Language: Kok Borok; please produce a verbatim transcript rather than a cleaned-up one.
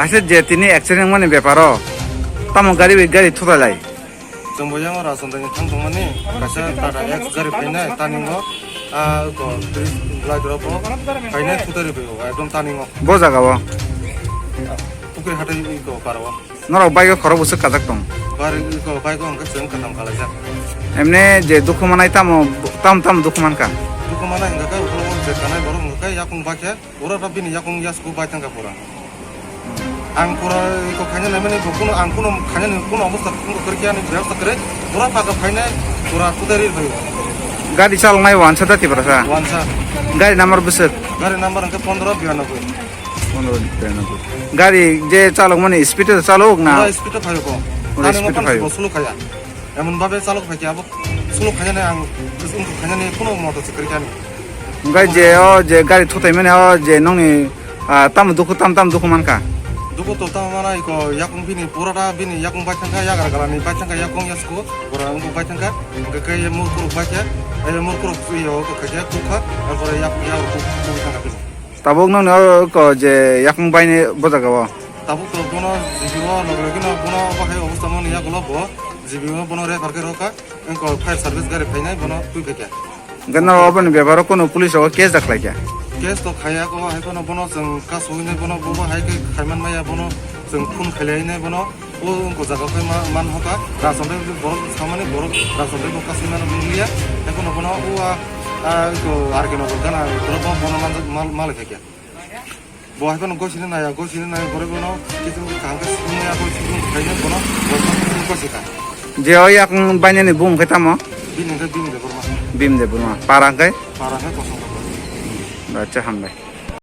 Aswk je tini accident wngmani beparo tamo gari bai gari thutalai. Chwng bo yang Rason Daini thang tongmani, kaisa Tata X gari phainai, taningo, ah, ko, bridge belai doro bo phainai, thutari bai o, ekdom taningo. Bo jaga o? Pukri hatai iko paro o. Norok bike o khorok bwswk kajak tong? Bari iko bike o hwnkhe chwng kaham kalaijak. Emne je dukhu manai tamo, tam tam dukhu mankha? Dukhu manai hwnkhe ukhulok je kanai borok hwnkhe yakung bakhe. Pura ta bini yakung yasku bai thangkha pura. Ang pura iko khaina naimani bo kuno, ang kuno khaina ni kuno obostha kuno kwrwi khe ani byabostha kwrwi. Pura paka phainai, pura kudari bai. Gari chaloknai wansa da Tiprasa? Wansa. Gari number bwswk? Gari number hwnkhe pondro biyanaboi. Pondro biyanaboi. Gari je chalokmani speed o chalok na? Pura speed o phaio ko. Pura speed o phaio. Ani mo phan bo sulu khaya. Emon babe chalok phaikhe abo sulu khainani ang, wngkuk khainani kuno moto se kwrwi kha ani. Hwnkhe je o je gari thutaimani o je nokni, ah, tamo dukhu, tam tam dukhu mankha? Dukhu to tamo mana iko yakung bini purata bini yakung bai thangkha, yagra galani bai thangkha, yakung yasku pura wngkuk bai thangkha, hwnkhe khe murkuruk bai khe, murkuruk yo khe kukha, arpore yak yak kuk kuk thangkha bini. Tabuk nokni o ko je yakung baini bo jaga o. Tabuk to bono G B o loge loge no bono bahai obostha mani yagulo bo G B o bono refer khe rokha, engko fire service gari phainai bono twi phaikha. Hwnkhe no oboni beparo kunu police rogo case da khlaikha? Case to khaiya ko, hai phano bono chwng kasu hinwi bono bo bahai khe khaiman maya bono chwng phone khailai hinwi bono. O wngkuk jaga khe ma-, man hoka, Rason Daini borok samani borok Rason Daini bo kasui mano nukliya. Ekhono bono o a, a, iko R K Nagar gana borok bo bono manjak mal, mal khaikha. Bo hai phano gosini naya, gosini naya borok bono kisu kaham khe sini ya, bo sini khaina bono borok bo sini gosikha. Je o yakung bainani bumung khe tamo? Bini khe Bim Debbarma. Bim Debbarma. Para khe? Para khe Kosong Debbarma. Acha, hambai.